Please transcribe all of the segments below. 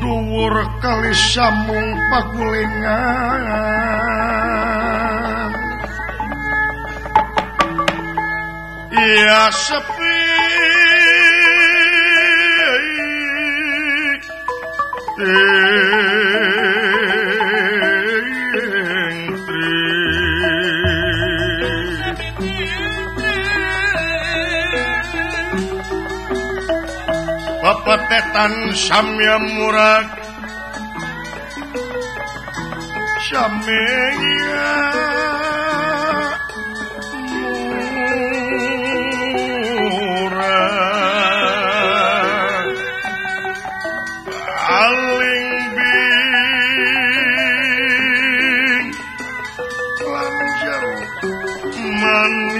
Dhuwur kali samung pagulingan ya sepi pepetetan samya murag samya murag aling bing lan jero manis.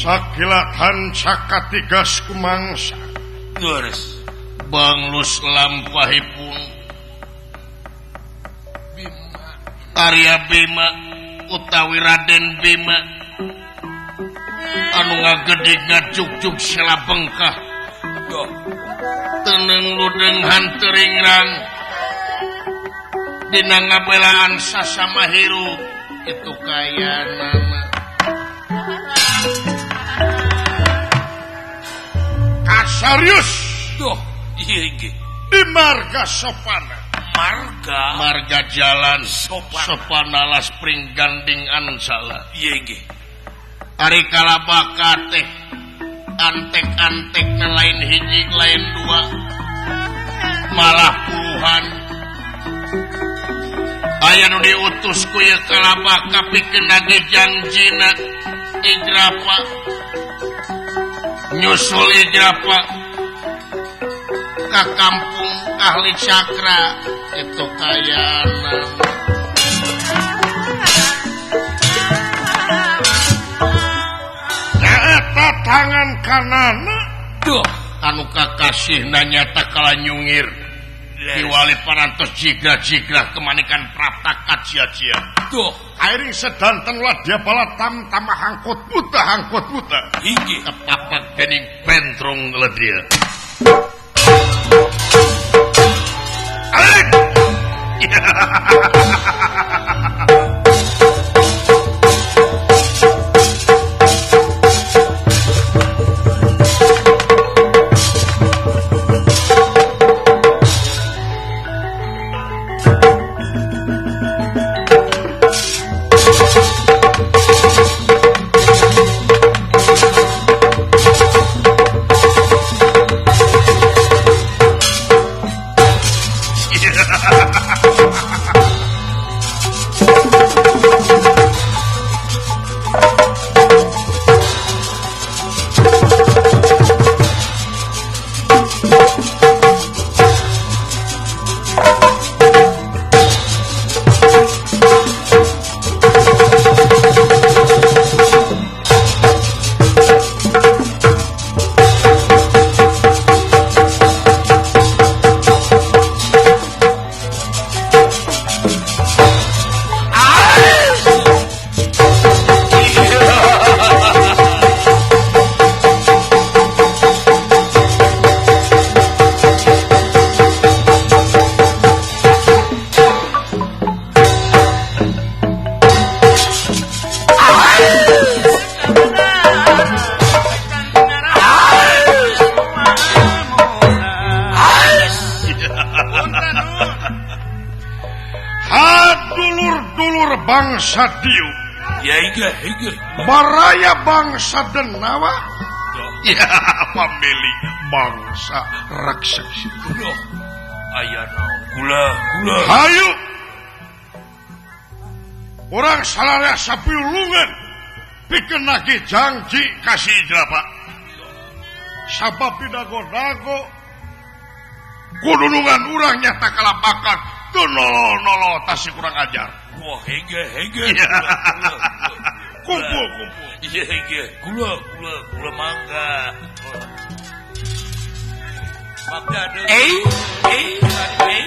Sakilatan cakatigas kumangsa Terus banglus lampahipun Bima Arya Bima utawi Raden Bima anu ngagedig ngajugjug sela bengkah teneng ludeng hanteringrang dina ngabelaan sasama hirup itu kayanana. Kasarius duh ieu ge di marga sopana marga jalan sopana las pringganding ancala ieu ge ari kalabaka teh antek-antek lain hiji lain dua malah puluhan aya nu diutus ku ieu kalabaka pikeun nagih janjina ijrapa nyusul ijrapa ka kampung ahli cakra itu kayana. Eta tangan kanan duh anu kakasihna nyata kala nyungir diwali parantos jigrah-jigrah kemanikan prapta kacia-cia duh airing sedanten ladya balatam tamah angkut buta inggih kepapak dening bentrong ledya alik. bangsa Diu. Ya iya iya. Baraya bangsa Denawa. Ya pamili bangsa Raksasa. Aya naon gula gula. Hayu. Urang salarea sapiulungan pikeun nagih janji ka si Ijrapa. Sabab dago-dago kudunungan urang nyata kalapakan teu nolo-nolo tas si kurang ajar. Wah hege hege. Kumpul kumpul. Iya hege. Gula gula gula mangga. Eh eh eh.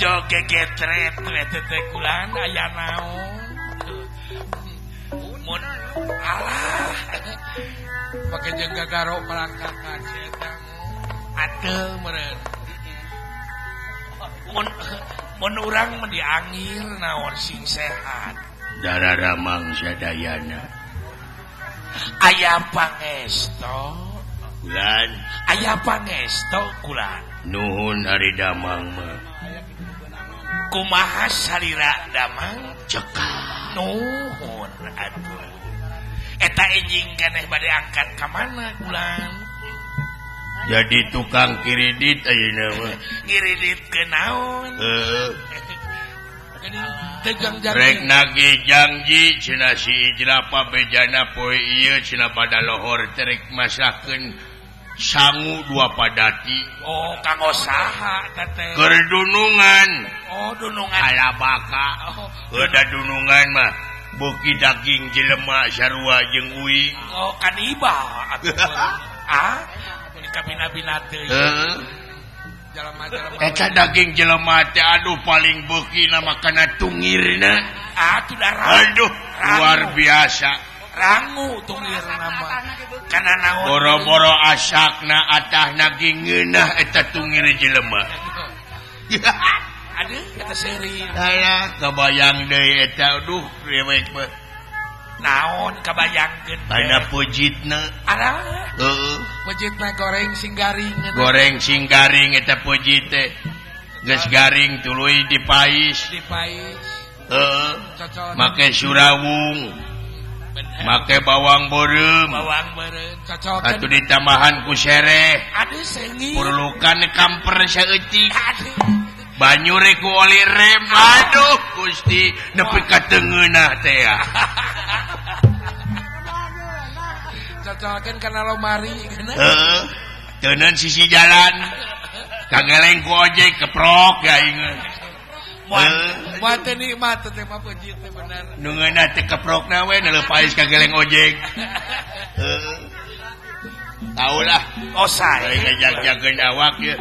Joge getret teh kulan aya naon. Mun alah pake jeung gagaro palangkakan si eta ateu meureun. Mun mun urang mah diangir naon sing sehat. Dararamang sadayana. Aya pangesto kulan. Aya pangesto kulan. Nuhun ari damang mah. Kumaha salira damang cekap. Nuhun atuh. Eta enjing keneh bade angkat ka mana kulan? Jadi tukang kiridit ayeuna mah. Ngiridit ke naon? Heeh. Tegang janji. Rek nagih janji cenah si Ijrapa bejana poe ieu cenah pada lohor terek masakeun sangu dua padati. Oh, kanggo saha eta teh? Keur dunungan. Oh, dunungan. Kalabaka. Oh. Heuda dunungan mah beuki daging jelema sarua jeung uing. Oh, kaniba atuh. Ah, kabina-bina teh. Heeh. Jelema-jelema. Eta daging jelema teh aduh paling beuki na makana tungirna. Ah, tuh darah. Aduh, luar biasa. Rangu tungirna mah. Kana naon? Boro-boro asakna atahna ge ngeunah eta tungir jelema. Aduh, eta seuri. Alah, kabayang deui eta aduh rewek mah. Naon kabayangkeun? Kana pejitna. Alah. Heeh. Pejitna goreng sing garing. Goreng sing garing eta pejit teh. Geus garing tuluy dipais. Dipais. Heeh. Make surawung. Make bawang beureum. Bawang beureum cocok. Atuh ditambahan ku sereh. Aduh seungit. Perlukan kamper saeutik. Aduh. Banyu rek ku oli rem. Aduh Gusti nepi ka teu ngeunah teh ya. Cocokeun kana lomari kana. Heeh. Teuneun sisi jalan. Kageleng ku ojek keprok ya ingeun. Moal teu nikmat teh mah peujeut teh bener. Nu ngeunah teh keprokna we neuleuh kageleng ojek. Heeh. Taulah. Oh sae. Ngajag-jagkeun awak ye.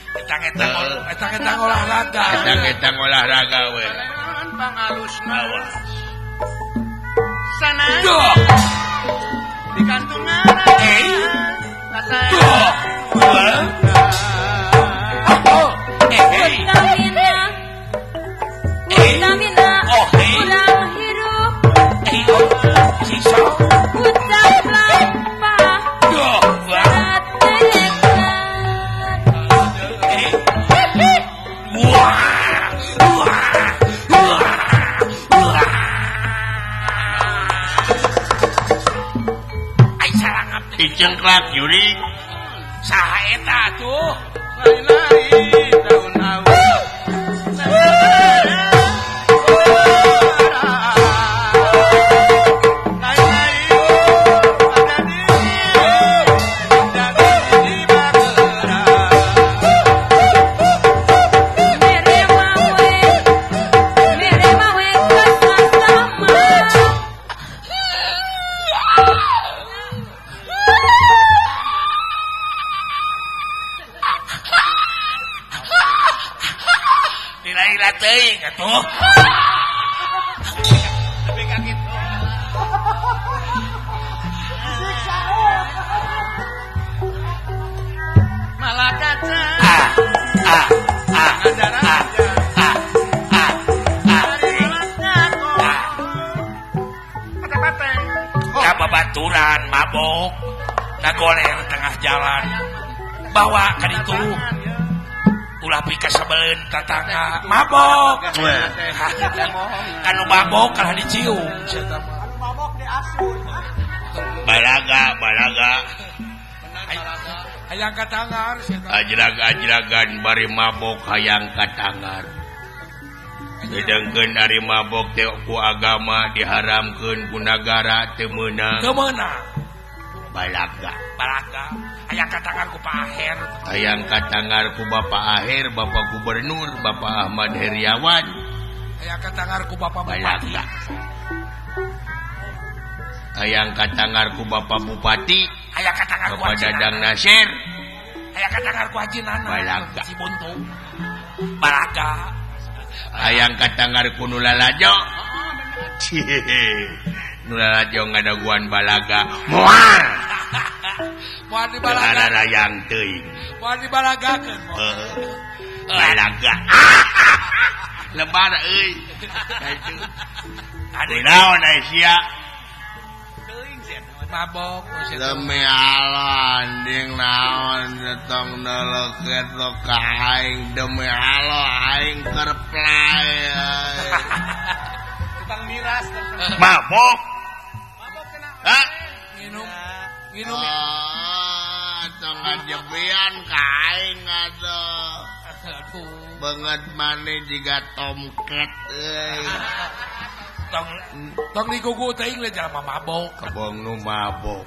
Etang-etang etang-etang olahraga. Etang-etang olahraga we. Pangalusna. Awas. Sana. Duh. Di kantungan. Eh. Duh. Oh. Eh. Vitamina. Oh, hey. Kurang hirup. Eh, oh. Sisa. Ucap lampah. Duh. Dicengklak jurig. Saha eta tuh? Lari-lari daun awu. Teuing atuh. Tapi ka kitu. Malah kaca. Ah ah ah ah ah ah ah. Ka babaturan mabok ngagoler tengah jalan. Bawa ka ditu. Ulah pikasebeleun tatangga mabok. Kanu mabok kalah dicium sia teh mah. Anu mabok diasun. Balaga, balaga. Hayang katangar sia teh. Ajrag-ajragan bari mabok hayang katangar. Sedangkeun ari mabok teh ku agama diharamkeun ku nagara teu meunang. Teu meunang. Balaga. Balaga. Hayang katangar ku Pak Aher. Hayang katangar ku Bapak Aher, Bapak Gubernur, Bapak Ahmad Heriawan. Hayang katangar ku Bapak Bupati. Balaga. Hayang katangar ku Bapak Bupati. Hayang katangar ku Bapak Dadang Nasir. Hayang katangar ku Haji Nana. Balaga. Cibuntu. Balaga. Hayang katangar ku nu lalajo. Nu lalajo ngadaguan balaga. Moal. Moal dibalaga. Hayang teuing. Moal dibalagakeun. Balaga. Lebar euy. Kunaon ai sia? Mabok demi Allah anjing naon tong neleket ka aing demi Allah aing keur play tukang miras mabok mabok kena ha minum minum tong ngajebian ka aing atuh banget maneh jiga tomcat euy. Tong tong digugu teuing le jalma mabok. Kebong nu mabok.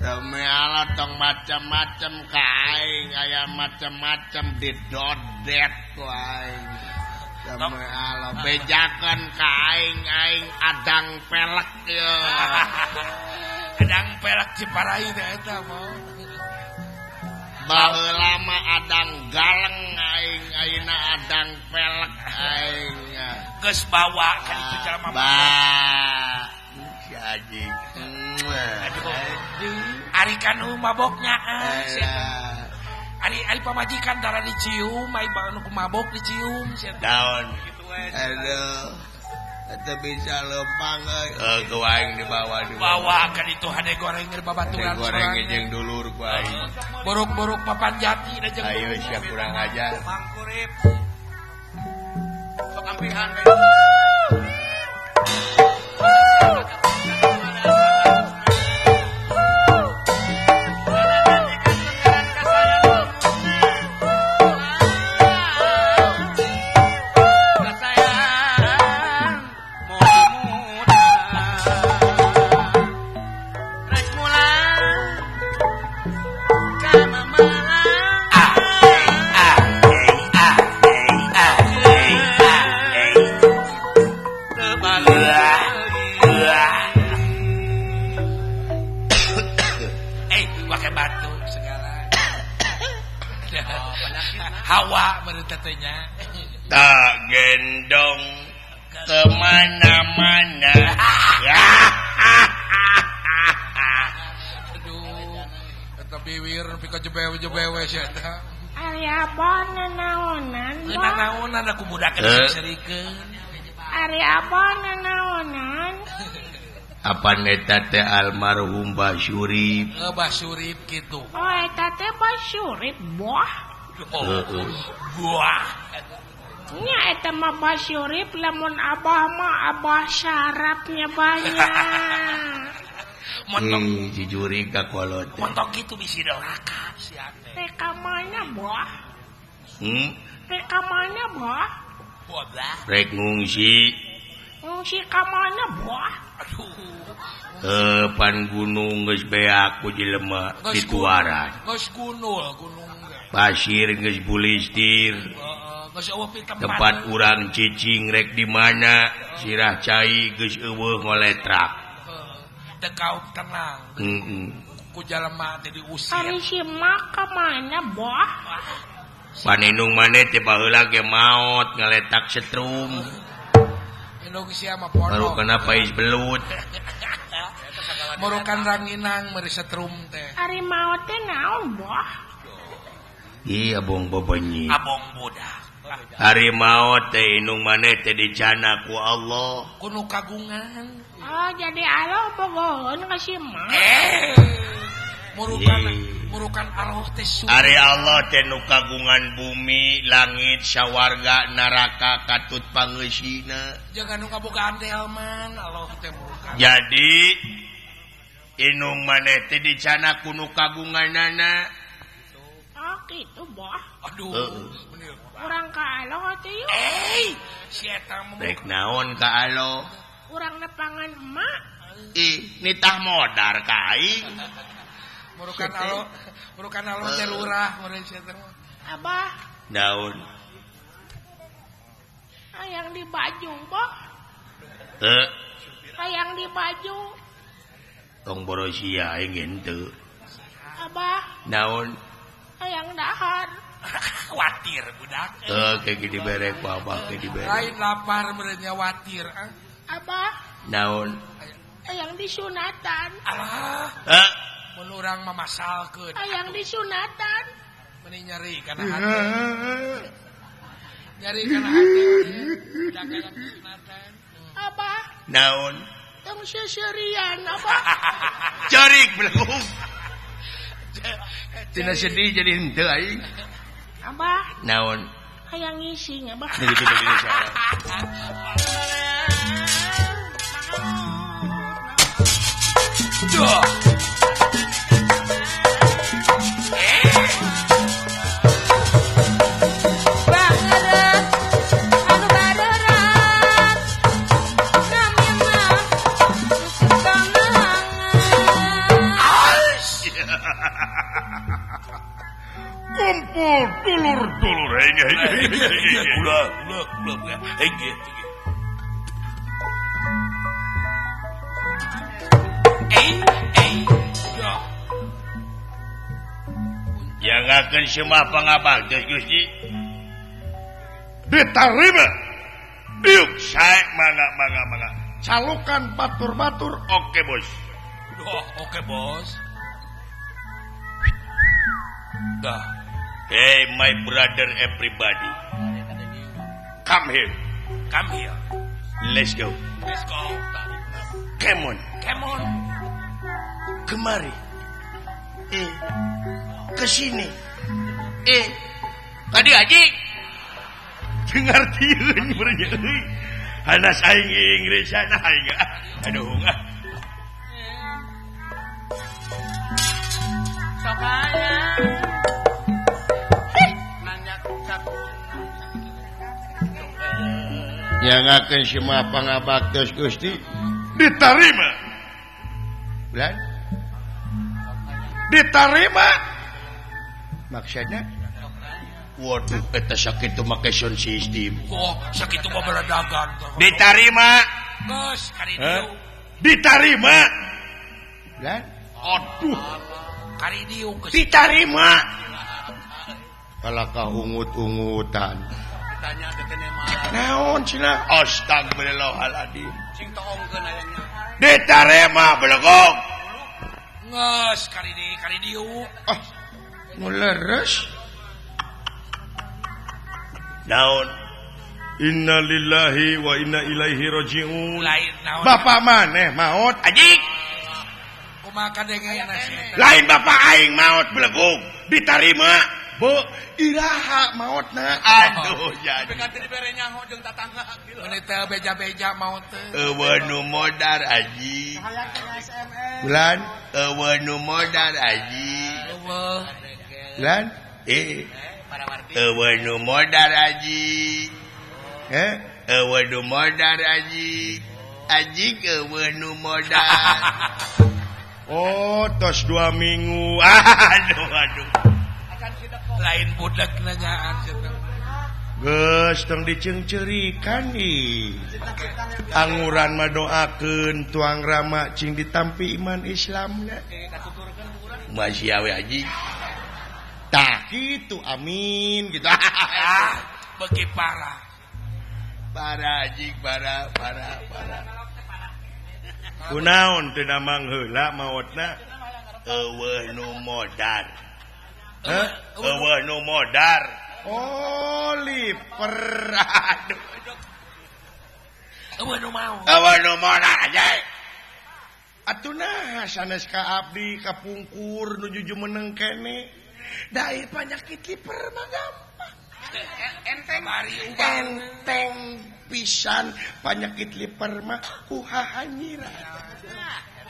Demi Allah tong macam-macam ka aing, aya macam-macam didodet ku aing. Demi Allah bejakeun ka aing, aing adang pelek ye. Adang pelek Ciparai teh eta mah. Baheula mah adang galeng aing, ayeuna adang pelek aing. Geus bawa ka ditu jalma mabok. Bah, si anjing. Ari kanu maboknya ari ari pamajikan tara dicium, ai anu mabok dicium sia. Daun. Aduh. Teu bisa lempang euy. Ku aing dibawa dibawa ka ditu hade goreng babaturan. Goreng jeung dulur ku aing. Borok-borok papan jati da jeung. Ayo sia kurang ajar. Mangkurip. Sok ampihan. Hawa menurut tetenya tak gendong kemana-mana. Aduh, kata biwir pika jebewe-jebewe sia eta. Ari abah nanaonan. Nanaonan aku budak serikeun. Ari abah nanaonan. Apa neta teh almarhum Basyurip? Basyurip kitu. Oh, eta teh Basyurip boh. Buah. Nya eta mah Basyurip lamun abah mah abah sarapnya banyak. Montok jujuri ka kolot. Montok kitu bisi doraka sia teh. Rek ka mana boh? Rek ka mana boh? Rek ngungsi. Ngungsi ka mana boh? Aduh. Pan gunung geus beak ku jelema dituaran. Geus gunul gunung. Pasir geus bulistir. Tempat urang cicing rek di mana sirah cai geus eueuh ngoletrak. Teu kaop tenang. Ku jalema teh diusir. Ari si mak ka mana boh? Paninung maneh teh baheula ge maot ngaletak setrum. Indung sia mah pondok. Baru kana pais belut. Morokan ranginang meuri setrum teh. Ari maot teh naon boh? Ih abong bebenyi. Abong budak. Ari maot teh indung maneh teh dicana ku Allah. Kuno kagungan. Oh jadi Allah bogoheun ka si mak. Murukan Allah teh Ari Allah teh nu kagungan bumi, langit, sawarga, neraka katut pangeusina. Jangan nu kabogaan delman Allah teh murukan. Jadi inung maneh teh dicana ku nu kagunganana. Oh kitu bah. Aduh. Urang ka Allah teh yuk. Eh, si eta mah rek naon ka Allah? Urang nepangan emak. Ih, nitah modar ka aing. Murukan Allah, murukan Allah teh lurah meureun sia teh. Abah. Naon? Hayang di baju, bah. Teu. Hayang di baju. Tong borosia aing henteu. Abah. Naon? Hayang dahar. Watir budak. Teu ke dibere ku abah ke dibere. Lain lapar meureun nya watir. Abah. Naon? Hayang disunatan. Alah. Heh. Mun urang mamasalkeun. Hayang disunatan. Meni nyeri kana hate. Nyeri kana hate. Budak hayang disunatan. Abah. Naon? Tong seuseurian abah. Cerik belum. Tina sedih jadi henteu aing. Abah. Naon? Hayang ngising abah. Jadi kita gini salah. Duh. Bangeret anu barerat namina suka Kumpul dulur-dulur. Ulah, ulah, ulah, ulah. Jangakeun semua pangabaktos Gusti. Diterima. Diuk sae mangga mangga mangga. Calukan batur-batur. Oke bos. Oh, oke bos. Dah. Hey my brother everybody. Come here. Come here. Let's go. Let's go. Come on. Come on. Kemari. Ke sini. Tadi haji. Dengar tieun meureun euy. Hanas aing Inggris sana aing. Aduh ah. Sok aya. Nanya Nyangakeun semua pangabaktos Gusti. Diterima. Bulan. Diterima. Maksudnya? Waduh, eta sakitu make sound system. Oh, sakitu mah beledagan. Diterima. Geus, kari dieu. Diterima. Bulan. Aduh. Kari dieu geus. Diterima. Kalakah ungut-ungutan. Naon cenah? Astagfirullahaladzim. Cing toongkeun ayangnya. Diterima belegong. Geus, kari dieu, kari dieu. Ah, nu leres. Naon? Innalillahi wa inna ilaihi rajiun. Lain naon? Bapak maneh maot anjing. Kumaha kadengena sih? Lain bapak aing maot belegong. Diterima. Bu, iraha maotna. Aduh, jadi. Tapi kan teu dibere nyaho jeung tatangga. Mun teu beja-beja maot teh. Eueuh nu modar aji. Bulan, eueuh nu modar aji. Eueuh. Bulan, eueuh nu modar aji. Eueuh nu modar aji. Aji eueuh nu modar. Oh, tos 2 minggu. Aduh, aduh. Lain budak nanyaan cenah. Geus tong diceungceurikan ih. Anguran mah doakeun tuang rama cing ditampi iman Islamna. Masih awe haji. Tah kitu amin gitu. Ah, beuki parah. Parah haji, parah, parah, parah. Kunaon teu namang heula maotna? Eueuh nu modar. Eueuh nu modar. Oh, liper. Aduh. Eueuh nu mau. Eueuh nu modar aja. Atuh nah sanes ka abdi kapungkur nuju jumeneng kene. Da ieu panyakit liver mah gampang. Enteng enteng pisan panyakit liver mah ku hahanyiran.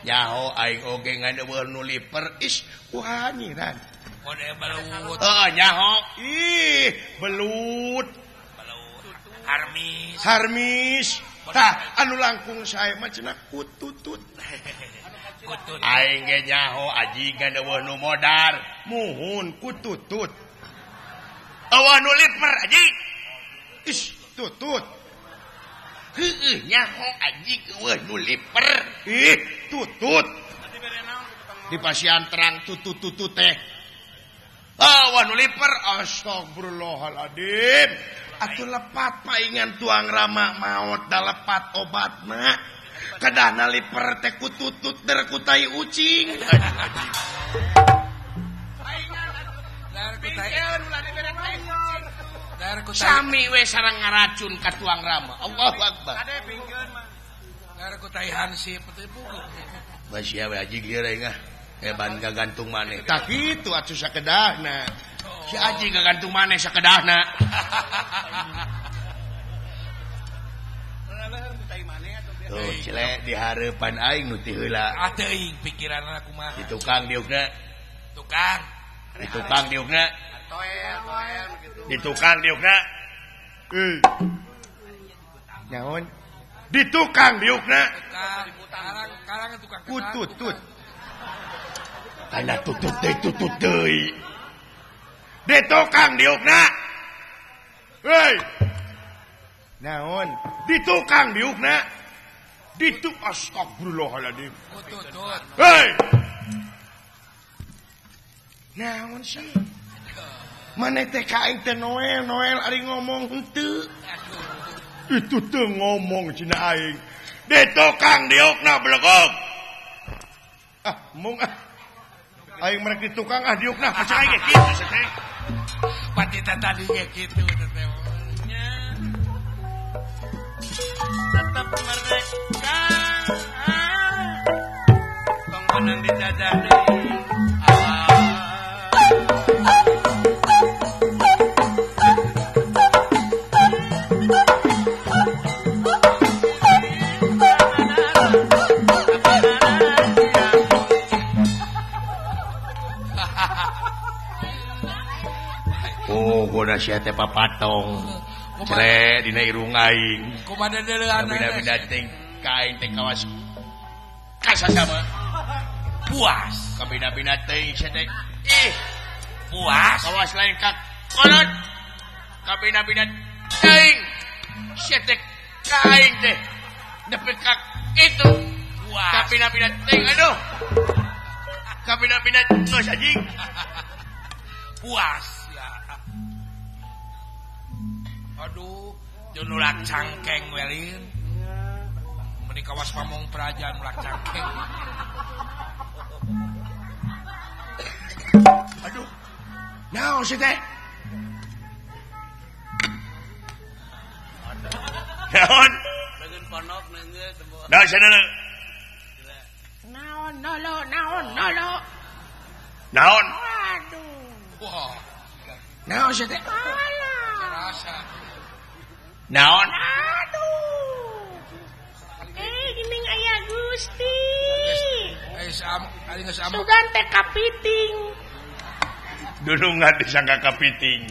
Nyaho aing oge ngan eueuh nu liver is ku hahanyiran. Kode belut. Heeh nyaho. Ih, belut. Belut. Harmis. Harmis. Tah anu langkung sae mah cenah kututut. Kutut. Aing ge nyaho aji ngan eueuh nu modar, muhun kututut. Eueuh nu liver aji. Is tutut. Heueuh nyaho aji eueuh nu liver. Ih, tutut. Di pasian terang tutut-tutut teh. Eueuh nu liver astagfirullahaladzim. Atuh lepat paingan tuang rama maot da lepat obatna. Kedahna liver teh kututut der ku tai ucing. Sami we sareng ngaracun ka tuang rama. Allahu akbar. Dar ku tai hansip teh puguh. Basia we aji geus aing ah. Heban gagantung maneh. Tah kitu atuh sakedahna. Si aji gagantung maneh sakedahna. Tuh cile di hareupan aing nu ti heula. Ah teuing pikiranna kumaha. Di tukang diukna. Tukang. Di tukang diukna. Di tukang diukna. Naon? Di tukang diukna. Karang tukang. Kututut. Kana tutut deui tutut deui. Di tukang diukna. Hei. Naon? Di tukang diukna. Di tu astagfirullahaladzim. Kututut. Hei. Naon sih? Maneh teh ka aing teh Noel, Noel ari ngomong henteu. Itu teu ngomong cenah aing. Di tukang diukna belegog. Ah, mung ah. Aing merek di tukang ah diukna. Percaya aing ge kitu teh. Patita tadi ge kitu teh. Tetap mereka tong menang dijajah deui. Oh, goda sia teh papatong. Cere dina irung aing. Kumaha deuleuan. Bina-bina teh ka aing teh kawas kasasama. Puas. Kabina-bina teh sia teh. Ih, puas. Kawas lain ka kolot. Kabina-bina teuing sia teh ka aing teh. Nepi ka itu. Puas. Kabina-bina teuing aduh. Kabina-bina geus anjing. Puas. Aduh, jeung nulak cangkeng welin. Meni kawas pamong praja nulak cangkeng. Aduh. Naon sih teh? Naon? Leungeun ponok neungeun teu. Naon cenah? Naon nolo, naon nolo. Naon? Aduh. Wah. Naon sih teh? Rasa. Naon? Aduh. Geuning aya Gusti. Sugan teh kapiting. Dunungan disangka kapiting.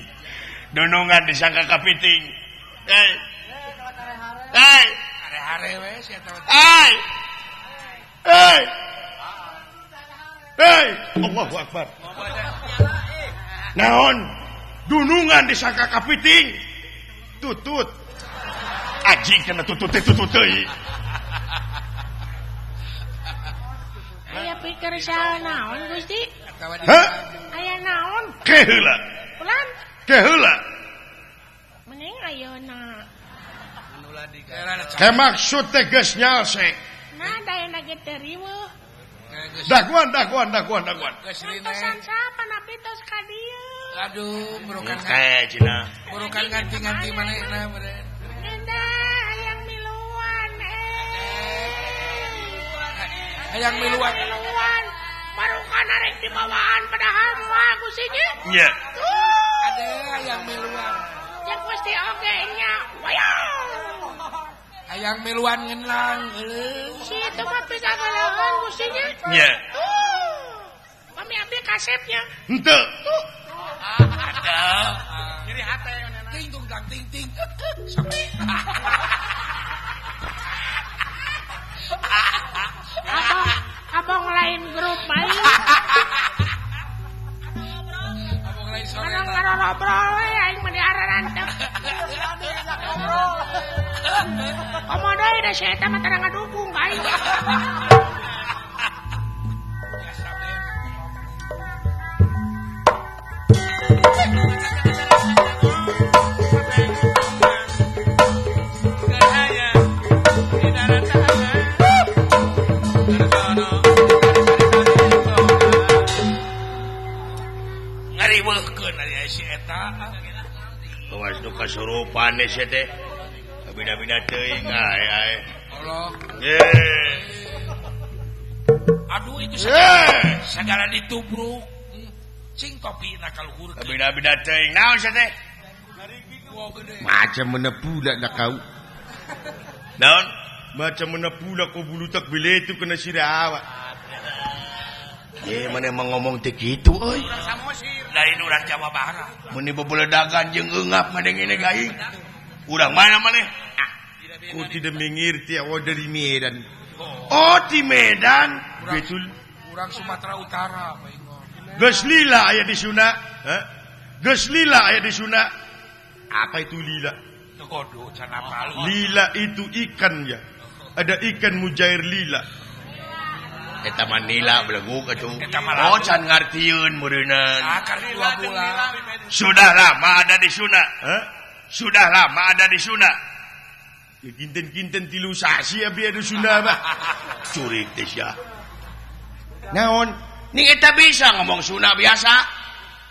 Dunungan disangka kapiting. Hei. Hei. Hare-hare we sia teh. Hei. Hei. Hei. Allahu akbar. Naon? Dunungan disangka kapiting. Tutut. Anjing kena tutut teh tutut deui. Aya pikir saha naon Gusti? Hah? Aya naon? Ke heula. Ulan? Ke heula. Mending ayeuna. Ke maksud teh geus nyalse. Nah, da ge teu riweuh. Daguan daguan daguan daguan. Ngantosan sapa napi tos ka dieu. Aduh, burukan teh cenah. Burukan ganti-ganti manehna meureun. Nenda hayang miluan Hayang miluan. Miluan. Barukan arek dibawaan padahal moal Gusti nya. Nya. Ada hayang miluan. Jeung Gusti oge nya. Wayang. Hayang miluan ngenang eueuh. Si itu mah pigagalahan Gusti nya. Nya. Kami abdi kasepnya. Henteu. Ada. Nyeri hate ting tung tang ting ting. Abang lain grup aing. Abang lain sore. Kadang ngobrol we aing mah diararantep. Komo deui da si eta mah tara ngadukung ka aing. Awas nu kasurupan sia teh. Beda-beda teuing ae ae. Allah. Aduh itu segala ditubruk. Cing topina kaluhur. Beda-beda teuing naon sia teh? Macam mana pula nak kau? Naon? Macam mana pula kau bulu tak bila itu kena sirawa. Mana emang ngomong teh kitu euy. Dari urang Jawa Barat. Mun bebeledagan jeung eungap mah dengene gaing. Urang mana maneh? Ah, ku tidak mengerti awak dari Medan. Oh, di Medan. Betul. Urang Sumatera Utara. Geus lila aya di Sunda. Hah? Geus lila aya di Sunda. Apa itu lila? Lila itu ikan ya. Ada ikan mujair lila. Eta mah nila beleguk atuh. Oh can ngartieun meureunnan. Sudah lama ada di Sunda. Hah? Sudah lama ada di Sunda. Ya kinten-kinten tilu sasi abi ada Sunda mah. Curik teh sia. Naon? Ning eta bisa ngomong Sunda biasa.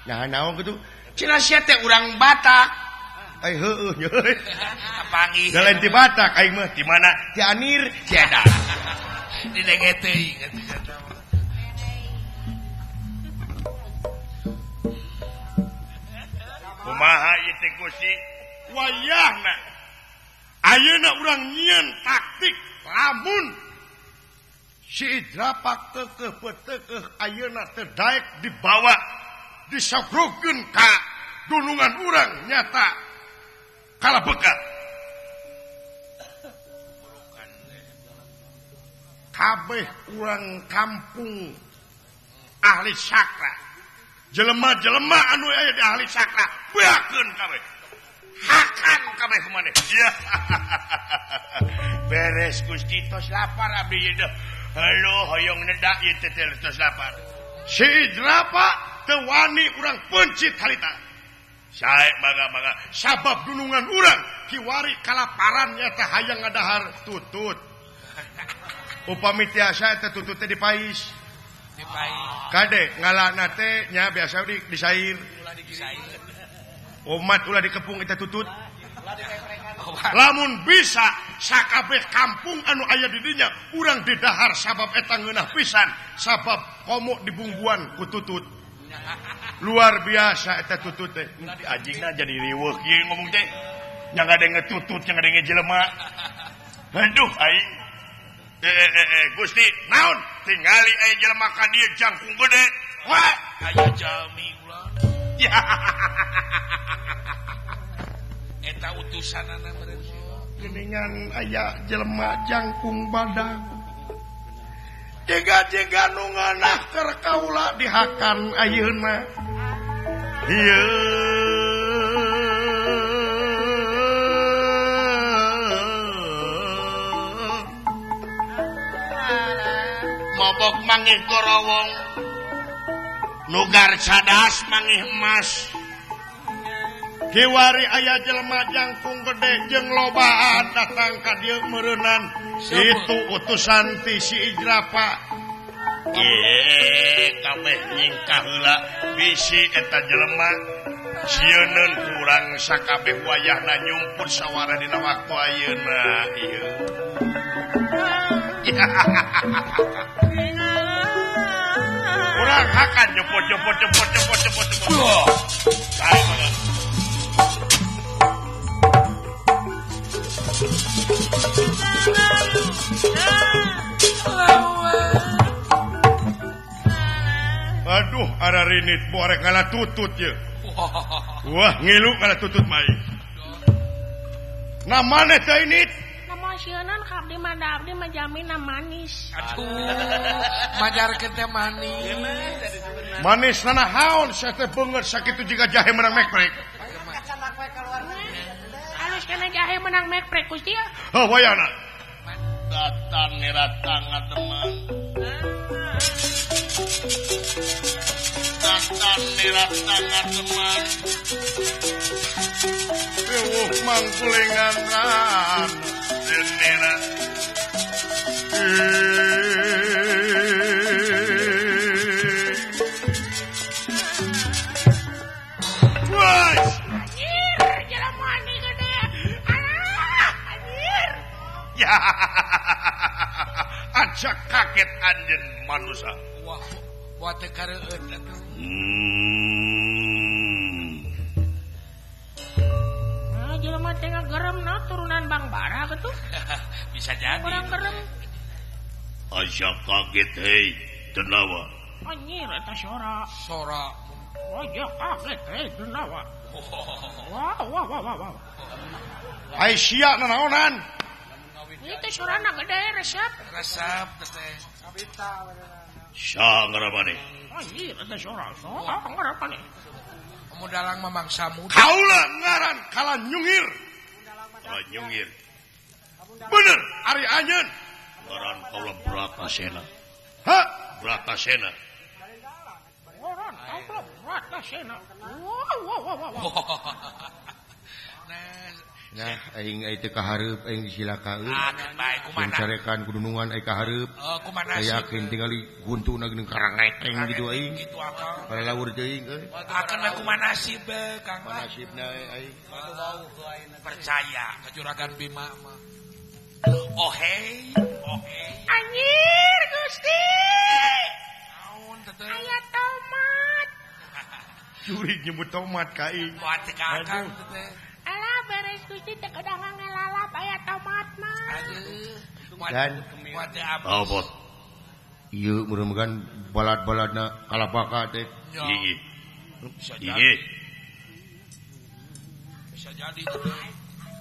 Nah naon kitu? Cenah sia teh urang Batak. Ai heueuh nya. Kapanggih. Da lain ti Batak aing mah. Di mana? Ti Anir. Tiada. Didenge teuing atuh sia. Kumaha ieu teh Gusti? Wayahna. Ayeuna urang nyieun taktik lamun si Idrapak teukeuh peteukeuh ayeuna teu daek dibawa disogrukeun ka dunungan urang nyata kalabeka. Kabeh urang kampung ahli sakra, jelema-jelema anu aya di ahli sakra beakeun kabeh, hakan kabeh kumaneh. Beres Gusti tos lapar abdi ieu deh. Halo hoyong nedak ieu teh tos lapar. Si Idrapa teu wani urang pencit harita. Sae mangga-mangga sabab dunungan urang kiwari kalaparan nyata hayang ngadahar tutut. Upami tiasa eta tutut teh dipais. Dipais. Kade ngalana teh nya biasa di disair. Umat ulah dikepung eta tutut. Lamun bisa sakabeh kampung anu aya di dinya urang didahar sabab eta ngeunah pisan sabab komo dibungguan ku tutut. Luar biasa eta tutut teh. Anjingna jadi riweuh ieu ngomong teh. Nya ngadenge tutut, nya ngadenge jelema. Aduh aing. Gusti, naon? Tingali aya jelema ka dieu jangkung gede. Wah, aya jalmi ulah. Eta utusanana meureun. Geuningan aya jelema jangkung badag. Jega-jega nu nganah keur kaula dihakan ayeuna. Ieu mabok mangih gorowong nugar cadas mangih emas kiwari aya jelema jangkung gede jeung lobaan datang ka dieu meureunan itu utusan ti si Idrapa. Kabeh nyingkah heula bisi eta jelema sieuneun kurang sakabeh wayahna nyumput sawara dina waktu ayeuna ieu. Urang hakan jemput jemput jemput jemput jemput jemput. Aduh, ara rinit borek ngala tutut ye. Wah, ngilu ngala tutut mai. Nah maneh teh init? Nama sieunan ka abdi mah da abdi mah jamina manis. Aduh, majarkeun teh manis. Manis nanahaon sia teh beungeut sakitu jiga jahe menang mekprek. Alus kana jahe menang mekprek Gusti ya. Heuh wayana. Datang niratang ngademan. Datang niratang ngademan. Ewuh mangkulengan ran denera. Wah, anjir, jelema ni gede. Alah, anjir. Ya. Ajak kaget anjeun manusia. Wah, buat teu kareueut atuh. Nah, jelema teh ngagerem na turunan Bang Bara getu. Bisa jadi. Urang gerem. Ajak kaget hei, Denawa. Anjir eta sora. Sora. Ajak kaget hei, Denawa. Wah, wah, wah, wah, wah. Ai sia nanaonan? Itu sorana gede resep. Resep teh. Sa ngaramane. Anjir eta sora. Sa ngaramane. Kamu dalang mah mangsa muda. Kaula ngaran kala nyungir. Kala nyungir. Bener ari anjeun. Ngaran kaula Bratasena. Hah? Bratasena. Ngaran kaula Bratasena. Wah wah wah wah. Nah, aing teu kahareup aing disilakaeun. Ah, bae kumaha. Carekan kudunungan aing kahareup. Oh, kumaha nasib. Yakin tingali guntuna geuning karangeteng gitu aing. Kitu akang. Palawur teuing euy. Akan we kumaha nasib Kang. Kumaha nasibna aing. Percaya ka Juragan Bima mah. Oh hey, oh hey. Anjir Gusti. Naon teh? Aya tomat. Jurig nyebut tomat ka aing. Moal teh ka akang teh. Alah beres Gusti teh kedah ngelalap aya tomatna. Aduh. Dan abot. Ieu mudah-mudahan balad-baladna kalabaka teh. Gigi. Gigi. Bisa jadi teh.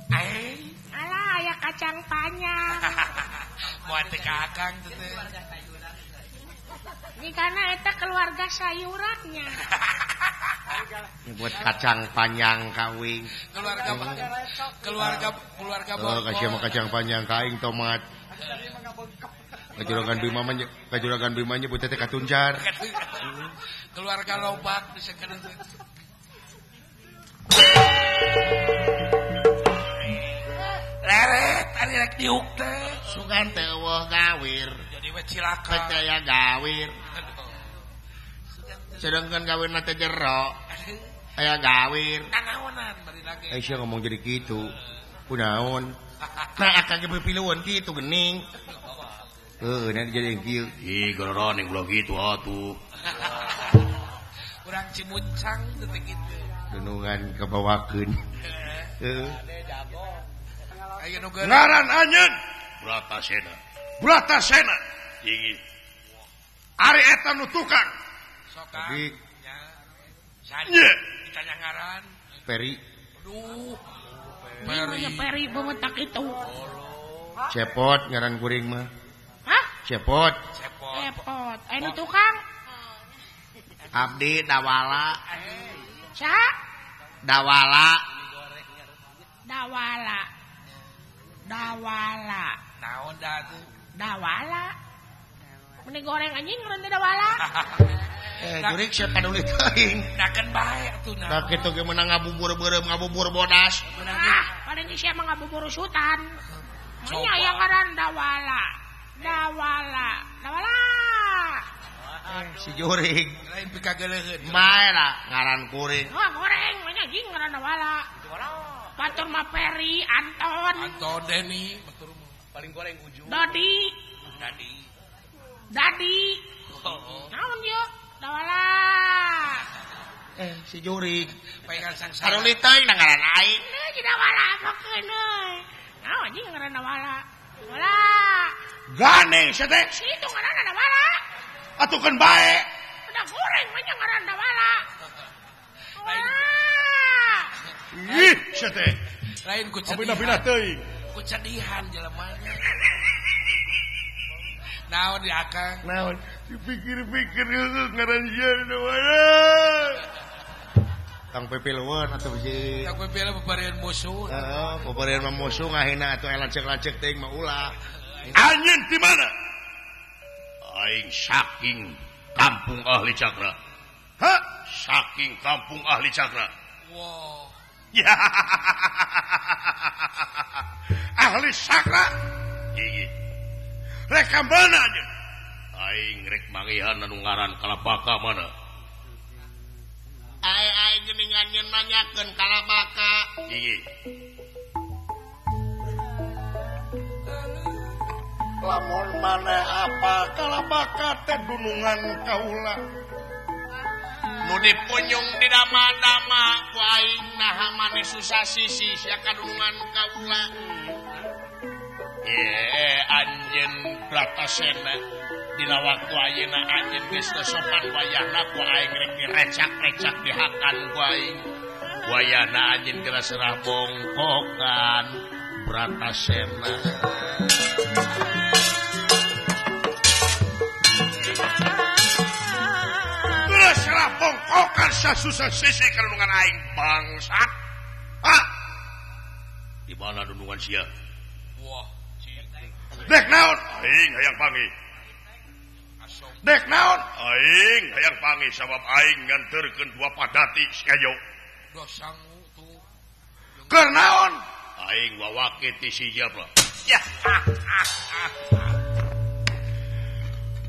Eh, alah aya kacang panjang. Moal teh ka akang teh. Jikana eta keluarga sayurannya. Buat kacang panjang kawing. Keluarga keluarga keluarga. Oh, kasih sama kacang panjang kaing tomat. Kajuragan Bima mah kajuragan Bima nyebut teh katuncar. Keluarga lobak bisa kena. Leret ari rek diuk teh. Sugan teu eueuh gawir. Jadi we cilaka. Percaya gawir. Sedangkan gawirna teh jero. Aya gawir. Nanaonan bari lagi. Eh sia ngomong jadi kitu. Kunaon? Nah akang ge pipilueun kitu geuning. Heuh, nanti jadi yang kieu. Ih, gororon yang ulah kitu atuh. Urang Cimuncang teh kitu. Dunungan kabawakeun. Heuh. Aya nu ngaran anjeun Bratasena. Bratasena. Tinggi. Ari eta nu tukang. Tapi nya. Ditanya ngaran. Peri. Aduh. Peri. Peri beungeut kitu. Cepot ngaran kuring mah. Hah? Cepot. Cepot. Cepot. Aya nu tukang. Abdi Dawala. Saha? Dawala. Dawala. Dawala. Naon da tuh? Dawala. Meni goreng anjing ngaran teh dawala. Jurik sia paduli teuing. Dakeun bae atuh nah. Da kitu ge meunang ngabubur beureum ngabubur bodas. Ah, paling sia mah ngabubur usutan. Nya aya ngaran dawala. Dawala. Dawala. Si jurik lain pikageleuheun. Bae lah ngaran kuring. Wah, goreng mah anjing ngaran dawala. Batur mah Peri, Anton. Anton Deni, batur mah. Paling goreng ujung. Dodi. Dadi. Dadi. Naon yeuh? Dawala. Si jurig. Paengan sangsara. Saruli teuing na ngaran aing. Euy si Dawala apakeun euy. Naon anjing ngaran Dawala? Dawala. Gandeng sia teh. Si itu ngaranna Dawala. Atukeun bae. Udah goreng mah nya ngaran Dawala. Dawala. Ih, sia teh. Lain ku cedihan. Abina-bina teuing. Ku cedihan jelema. Naon di akang? Naon? Dipikir-pikir ngaran sia Dawala. Tong pipilueun atuh si. Tong pipilueun babarian musuh. Heeh, babarian mah musuh ngahina atuh lancek-lancek teuing mah ulah. Anjeun di mana? Aing saking kampung ahli cakra. Hah? Saking kampung ahli cakra. Wow. Ya. Ahli cakra. Gigi. Rek ka mana anjeun? Aing rek manggihan anu ngaran Kalabaka mana? Aing geuningan nyeun nanyakeun Kalabaka. Gigi. Lamun maneh apa Kalabaka teh dunungan kaula. Nu dipunyung di dama-dama ku aing naha maneh susah sisi sia kadunungan kaula. Ye anjeun Bratasena dina waktu ayeuna anjeun geus teu sopan wayahna ku aing rek direcak-recak dihakan ku aing. Wayahna anjeun geura serah bongkokan Bratasena. Geura serah bongkokan sasusah sisi kadunungan aing bangsat. Ah. Di mana dunungan sia? Wah. Dek naon? Aing hayang panggih. Dek naon? Aing hayang panggih sabab aing nganterkeun dua padati si Kajo. Dosangu tuh. Keur naon? Aing wawake ti si Jabra. Ya.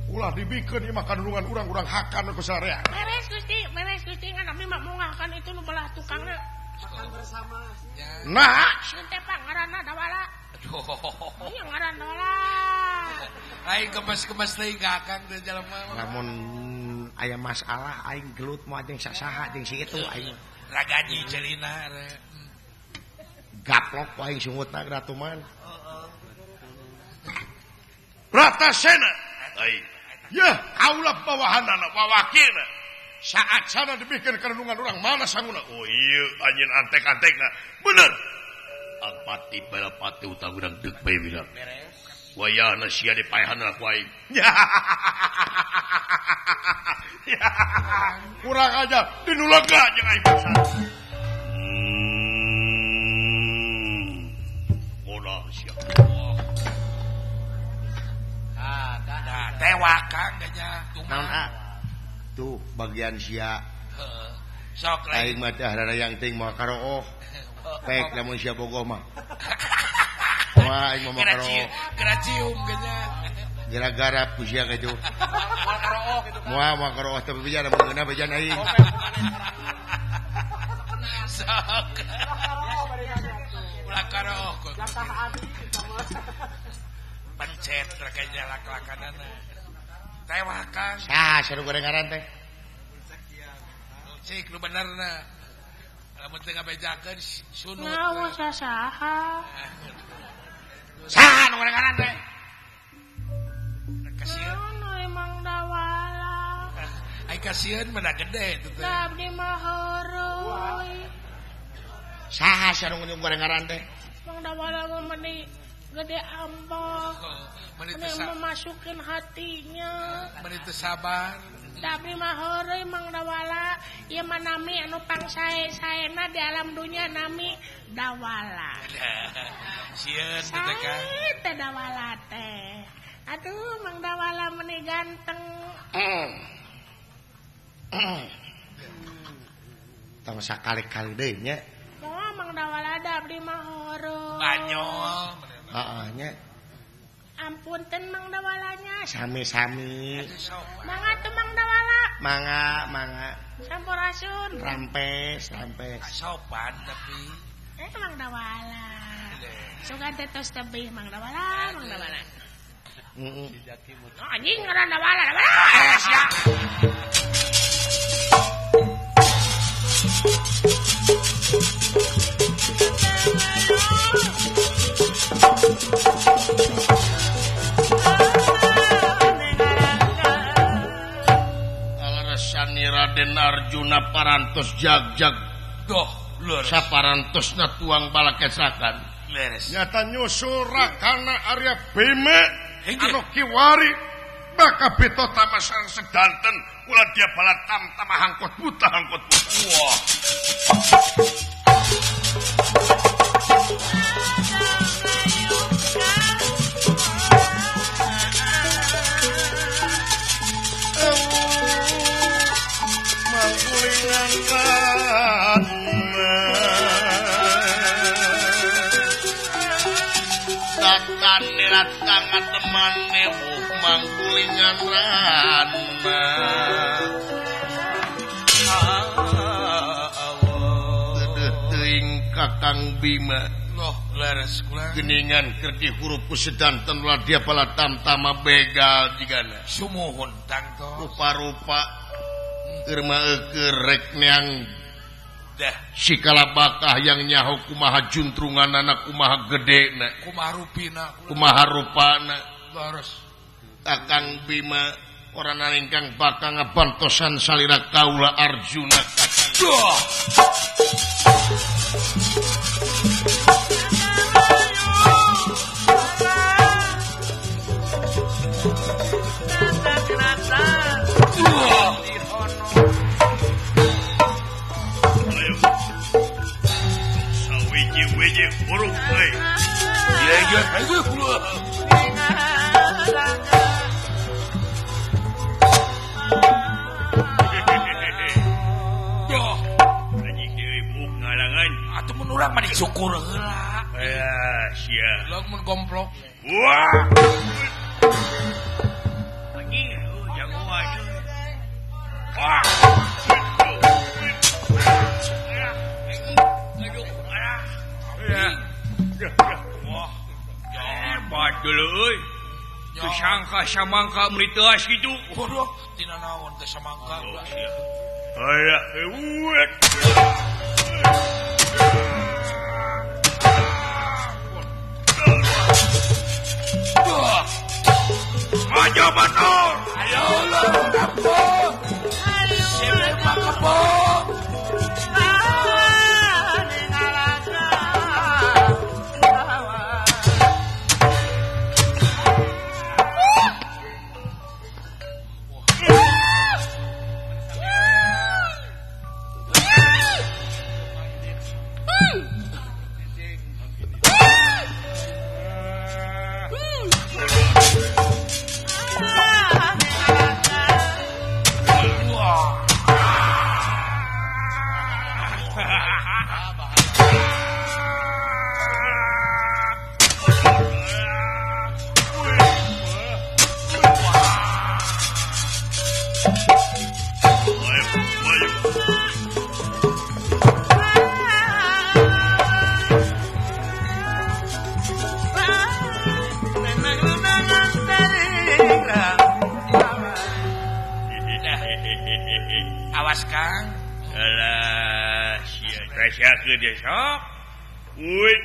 Ulah dibikeun ieu mah kadunungan urang-urang hakan ku sarea. Beres Gusti, ngan abdi mah mungahkan itu nu belah tukangna. Makan bersama. Nah, sieun teh pangaranna Dawala. Iya ngaran Dawala. Aing kemas-kemas deui ka akang teh jelema. Lamun aya masalah aing gelut moal jeung sasaha jeung si itu aing. Ragaji celina Gaplok ku aing sungutna gratuman. Heeh. Bratasena. Aing. Yeuh, kaula bawahanana wawakilna. Saat sana dibikeun kadunungan urang mana sanguna? Oh ieu anjeun antek-antekna. Bener. Alpati balapati utang urang deuk bae bilang. Wayahna sia dipaehanna ku aing. Kurang aja dinulega jeung aing pisan. Bodoh sia. Ah, dah tewak Kang nya. Naon ah? Tuh bagian sia. Heeh. Sok aing mah teh yang ting moal karooh. Pek lamun sia bogoh mah. Wah, aing mah karooh. Geura cium geunya. Gara-gara ku sia kitu. Moal karooh kitu kan. Moal moal karooh teh bejan lamun ngeunah bejan aing. Sok. Ulah karooh kok. Pencet rek lak-lakanana. Tewak Kang. Saha saru goreng ngaran teh? Cik lu benerna. Lamun teu ngabejakeun sunut. Naon saha? Saha nu goreng ngaran teh? Kasieun. Naon emang Dawala. Ai kasieun mah gede itu teh. Abdi mah heureui. Saha saru nu goreng ngaran teh? Mang Dawala mah meni gede ambek. Meni memasukin hatinya. Meni teu sabar. Tapi mah heureuy Mang Dawala, ieu mah nami anu pangsae-saena di alam dunia nami Dawala. Sieun teh Kang. Teh Dawala teh. Aduh Mang Dawala meni ganteng. Tong sakali-kali deui nya. Moal Mang Dawala da abdi mah heureuy. Banyol. Heeh nya. Ampun ten Mang Dawalanya. Sami-sami. Mangga tuh Mang Dawala. Mangga, mangga. Sampurasun. Rampes, rampes. Sopan tapi. Mang Dawala. Sugan teh tos tebih Mang Dawala, Mang Dawala. Anjing ngaran Dawala. Sia. Alaresani Raden Arjuna parantos jag-jag doh leres. Saparantosna tuang balakesakan. Leres. Nyata nyusul rakana Arya Bima anu kiwari baka beto tamasan sedanten ulah dia balatam tama hangkot buta hangkot buta. Wah. Mangkulingan tangan teman newuh mangkulingan rana dedeh teuing Kakang Bima loh leres kula geningan keur dihurup ku sedanten ulah dia palatam tama begal jigana sumuhun tangto rupa-rupa keur mah eueur rek neang dah si kalabakah yang nyaho kumaha juntrunganana kumaha gedena kumaha rupina kumaha rupana leres Kakang Bima orang ingkang bakal ngabantosan salira kaula Arjuna doh. Wiji huruf euy. Ieu ieu ieu. Doh, anjing deui buk ngalangan. Atuh mun urang mah dicukur heula. Aya sia. Log mun gomplok. Wah. Anjing jago aja. Wah. Wah, hebat dulu euy. Teu sangka samangka meuli teuas kitu. Waduh, tina naon teh samangka. Aya, heuet. Ayo batur. Ayo lo kampung. Siapa kampung? Awas Kang. Alah, sia rasakeun dia sok. Uy.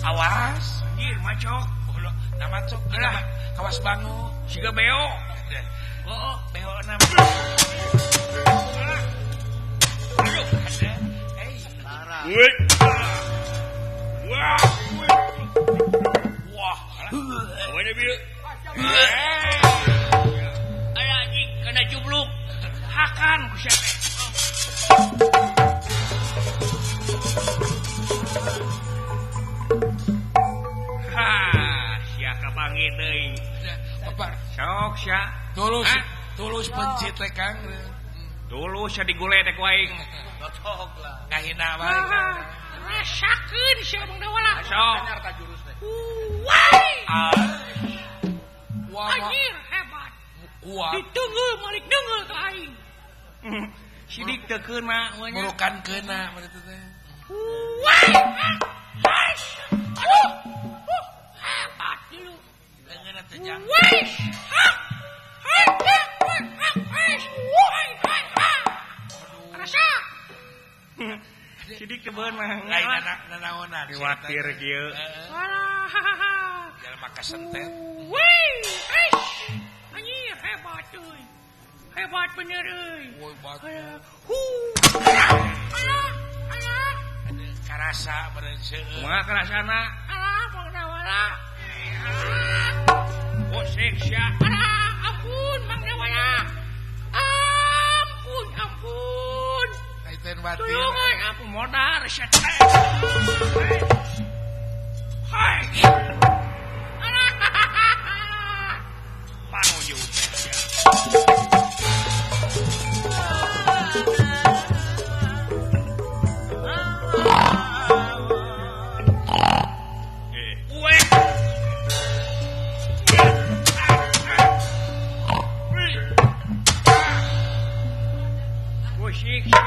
Awas, anjir macok. Oh, nah macok. Alah, kawas bangu. Siga beo. Oh, beo nama. Aduh, ada. Eh, Uy. Wah. Wah. Mana bieu? Alah anjing kana jubluk. Hakan ku sia teh. Ha, sia kapanggih deui. Bapak, sok sia. Tulus, tulus pencit teh Kang. Tulus sia digule teh ku aing. Cocok lah. Ngahina wae. Rasakeun sia Bang Dawala. Sok. Wah. Wah, anjir hebat. Kuat. Ditunggu malik dengeul ka aing. Sidik teu keuna we nya. Murukan keuna berarti teh. Wah. Aduh. Hebat dulu. Leungeun teh jang. Wih. Rasa. Sidik tebeun mah. Lain nanaonan. Kuatir kieu. Alah. Jelema kasentet. Wih. Anjir hebat euy. Hebat bener euy. Woi batu. Alah, alah. Aduh karasa beureun seueur. Kumaha karasana? Alah, Mang Dawala. Musik sia. Alah, ampun Mang Dawala. Ampun, ampun. Kaiten batin. Tulungan ampun modar sia teh. Hai. Alah. Panuju teh sia. Musik sia.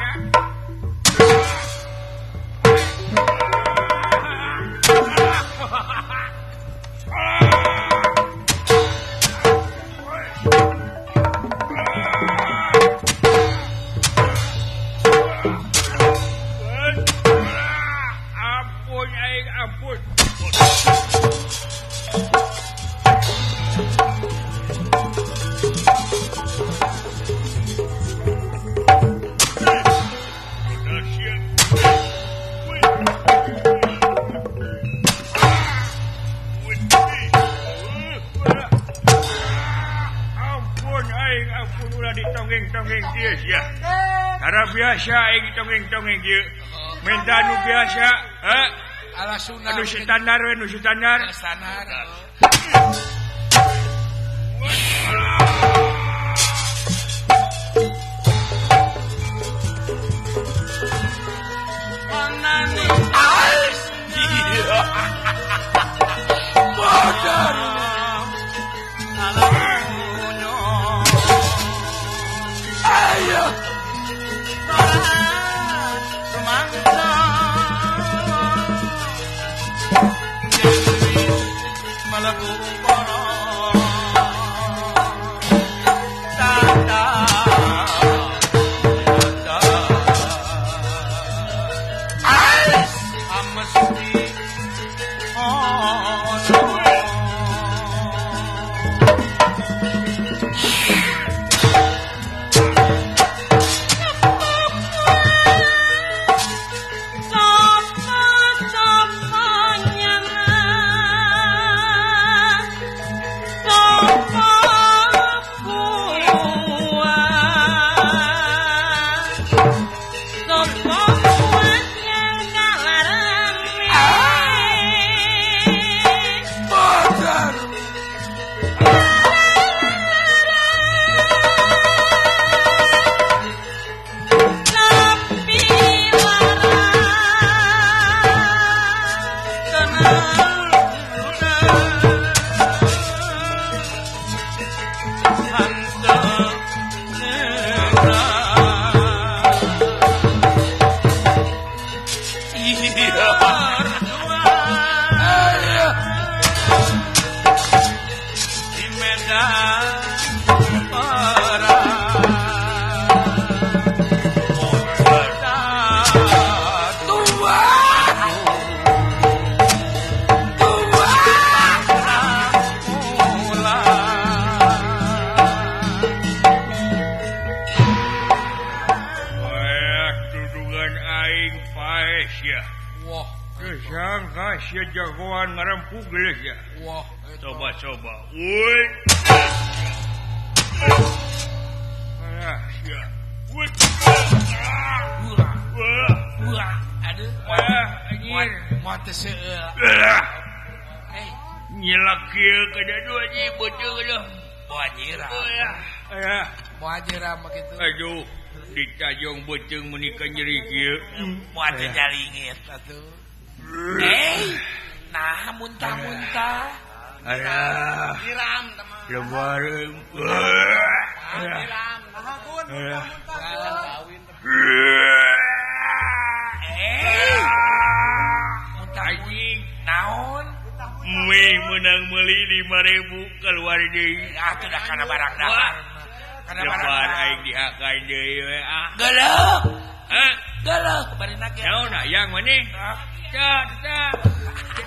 Ampun aing ampun. Ampun aing ampun ulah ditonggeng-tonggeng kieu sia. Cara biasa aing tonggeng-tonggeng kieu. Minta nu biasa, ha? Ala sunah. Anu standar we nu standar. Standar. Jagoan ngarempug geus ya. Wah, coba-coba. Woi. Alah, sia. Woi. Wah. Wah, aduh. Wah, anjir. Moal teu seueur. Eh, nyelak kieu ka dadu anjing beuteung aduh. Moal nyirah. Alah. Moal nyirah mah kitu. Aduh, ditajong beuteung meuni ka nyeri kieu. Moal teu nyalingit atuh. Nah, muntah-muntah. Alah. Siram teman. Lebaran. Siram. Muntah-muntah. Eh. anjing. Naon? Mie menang meuli 5.000 keluar deui. Atuh da kana barang dahar. Kana barang aing dihakan deui we ah. Geuleuh. Hah? Geuleuh barina ge. Naon hayang maneh? Tah tah.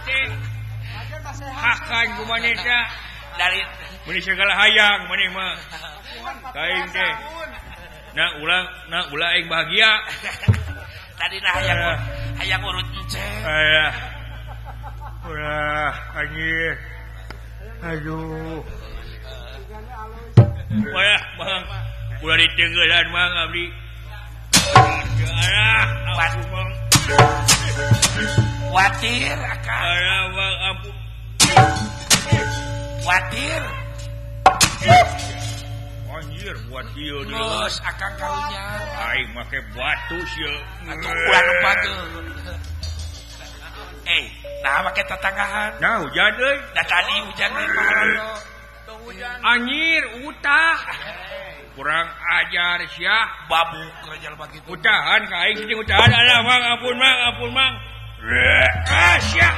Teh. Hakan ku maneh tah. Dari meuni segala hayang maneh mah. Kaing teh. Nah ulah aing bahagia. Tadi nah hayang urut enceng. Ayah. Ulah anjir. Aduh. Wah, Bang. Ulah ditenggelan Mang abdi. Alah, ampun Bang. Watir akang. Alah, Bang, ampun. Watir. Anjir buat ieu deui. Geus akang karunya. Aing make batu sia. Atuh ulah nu bageun. Nah make tetanggahan. Nah hujan euy. Da tadi hujan euy paharano. Anjir utah. Kurang ajar sia. Babuk jelema kitu. Utahan ka aing cing utahan. Alah Mang ampun Mang ampun Mang. Ah sia.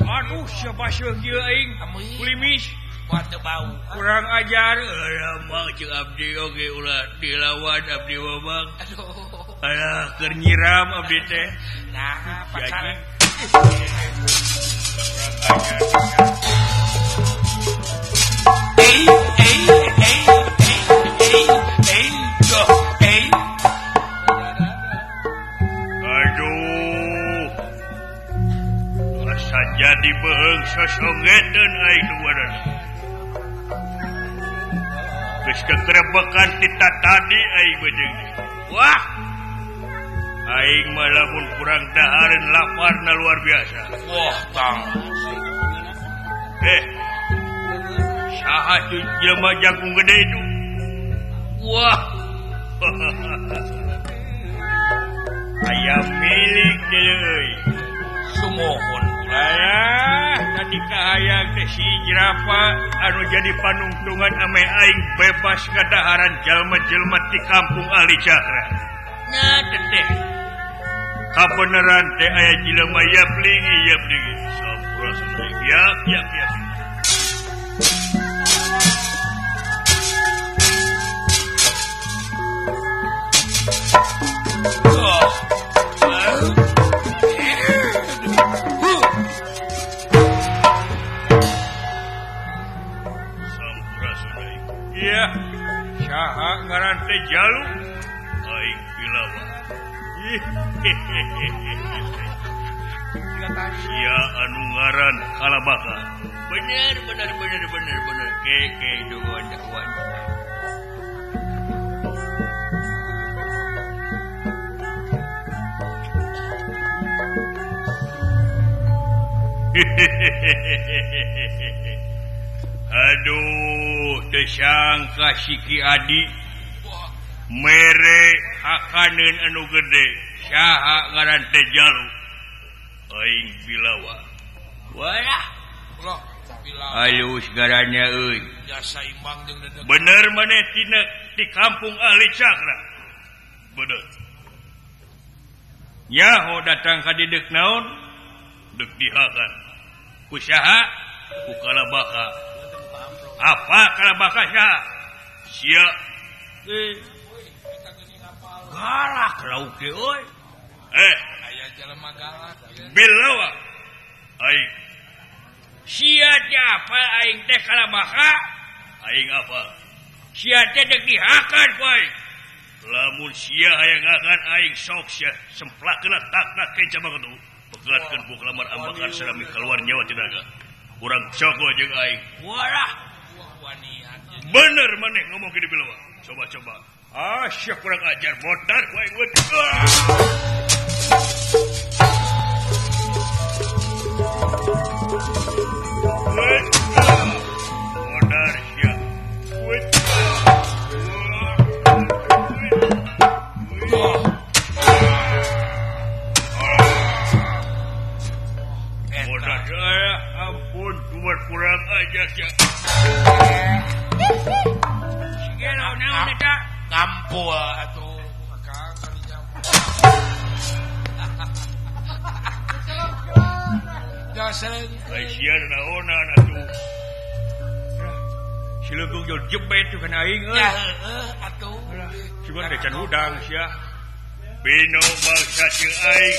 Aduh sia baseuh kieu aing. Kulimis. Buat teu bau. Kurang ajar. Alah Mang jeung abdi oge ulah dilawan abdi mah Mang. Aduh. Alah keur nyiram abdi teh. Nah, pacaran. Aduh. Asa jadi beheung sosongeteun aing nu badan. Geus kekerebekan ti tadi aing beuteung. Wah. Aing mah lamun kurang dahareun laparna luar biasa. Wah, tang. Saha tu jelema jagung gede itu? Wah. Aya milik deui. Sumuhun ulah. Tadi kahayang teh si jerapa anu jadi panungtungan ame aing bebas kadaharan jelema-jelema ti kampung ahli cakra. Nya teh. Kabeneran teh aya jelema yaplingi yaplingi. Sampurasun yap yap yap. Sampurasun. Iya, saha ngaran teh Jalu? Aing Pilawa. Sia anu ngaran Kalabaka. Bener bener bener bener bener ke ke duan duan. Aduh, tersangka si Ki Adi mere hakaneun anu gede. Saha ngaran teh Jalu? Aing Bilawa. Wah. Alus garannya euy. Jasa imbang jeung dedeg. Bener maneh tina di kampung ahli cakra. Bener. Nyaho datang ka dideuk naon? Deuk dihakan. Ku saha? Ku Kalabaka. Apa Kalabaka saha? Sia. Galak lauk ge euy. Aya jelema galak. Bilawa. Aing. Sia teh apa aing teh Kalabaka? Aing apa? Sia teh deuk dihakan ku aing. Lamun sia hayang ngakan aing sok sia semplakeun taknak ke cabang kitu. Pegatkeun buku lamar ambakan salami keluar nyawa tinaga. Urang coko jeung aing. Walah. Bener maneh ngomong kieu Bilawa. Coba-coba. Ah, sia kurang ajar modar ku aing. Modar sia. Modar sia. Ampun, kuat kurang ajar sia. Sige naon eta? Ngampul atuh akang kali jam. Jol Ai sia naonan atuh. Si leungkeung jol jebet tuh kana aing euy. Ya heueuh atuh. Cuman teh can hudang sia. Bino bangsa jeung aing.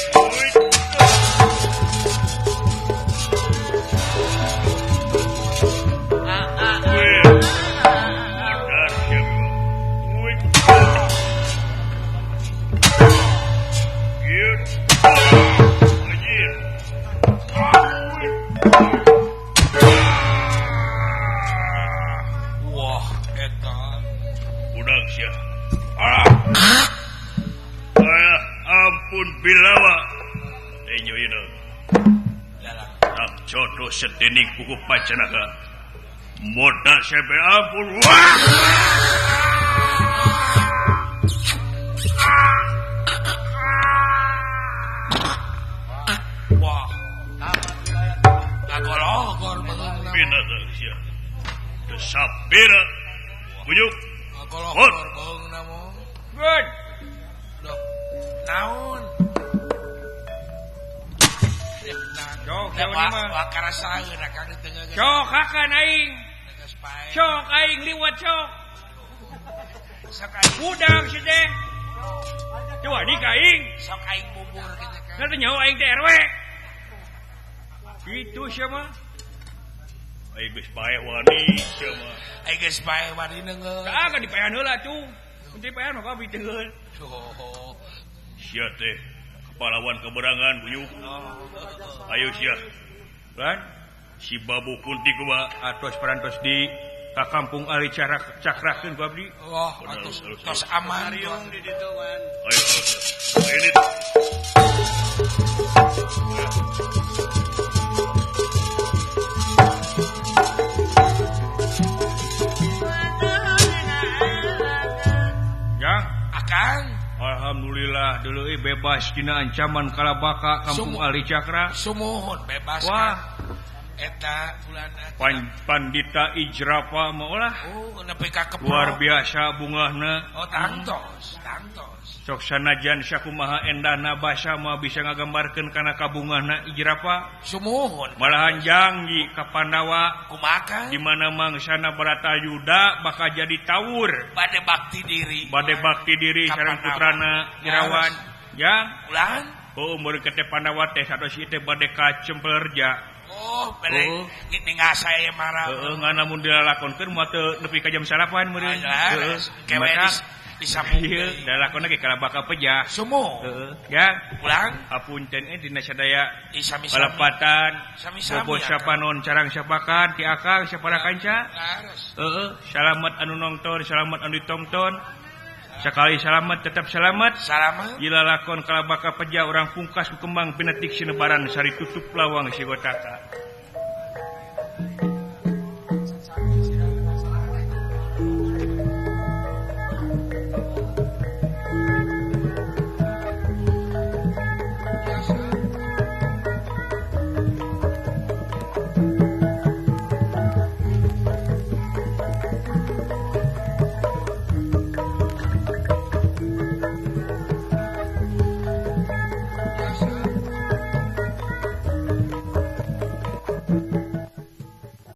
Wah, eta. Budak sia. Ampun bilawa. Enyo ieu. Tak jodoh sedening kuku pacanaka. Modal sampai ampun. Wah! Wah. Ngagologor beungeutna. Binatang sia. Tesapira. Buyuk. Ngagologor beungeutna mah. Good. Duh. Naon? Cok, wah karasaeun akang ditengeukeun. Cok hakan aing. Cok aing liwat cok. Sok aing udang si teh. Coba ni ka aing. Sok aing bubur kitu kan. Teu nyaho aing teh RW. Kitu sia mah. Aing geus bae wani sia mah. Aing geus bae wani neungeun. Tah kan dipaehan heula tuh. Mun dipaehan mah kabeh teungeun. Oh. Sia teh pahlawan keberangan buyuk. Ayo sia. Kan si Babu Kunti kumaha atos parantos di ka kampung Ali cakrakeun ku abdi. Wah, atos tos aman di ditu wan. Ayo. Ini. Ya, akang. Alhamdulillah dulu bebas dina ancaman kalabaka kampung Ali Cakra. Sumuhun bebas. Wah, eta fulana pandita ijrafa mah oh nepi ka keprok. Luar biasa bungahna. Oh tangtos, tangtos. Sok sanajan sakumaha endahna basa mah bisa ngagambarkeun kana kabungahna ijrafa. Sumuhun. Malahan janggi ka Pandawa. Kumaha? Di mana mangsana Baratayuda bakal jadi tawur. Bade bakti diri. Bade bakti diri sareng putrana Irawan. Ya, ulan. Oh, umur kete Pandawa teh satos ieu teh bade ka Cemplerja. Oh, bade ningal saya marah. Heeh, ngan lamun dilalakonkeun moal teu nepi ka jam 9 meureun. Heeh, kewe disambung. Ieu dilakonkeun ge kalabaka pejah. Sumuh. Heeh, ya. Ulang. Apunten dina sadaya sami-sami. Kalepatan. Sami-sami. Bobo sapanon carang sapakan ti akang sapara kanca. Heeh, salamet anu nongton, salamet anu ditongton. Sekali salamet tetap selamat. Salamet. Dilalakon kalabaka pejah urang pungkas ku kembang pinetik sinebaran sari tutup lawang sigotaka.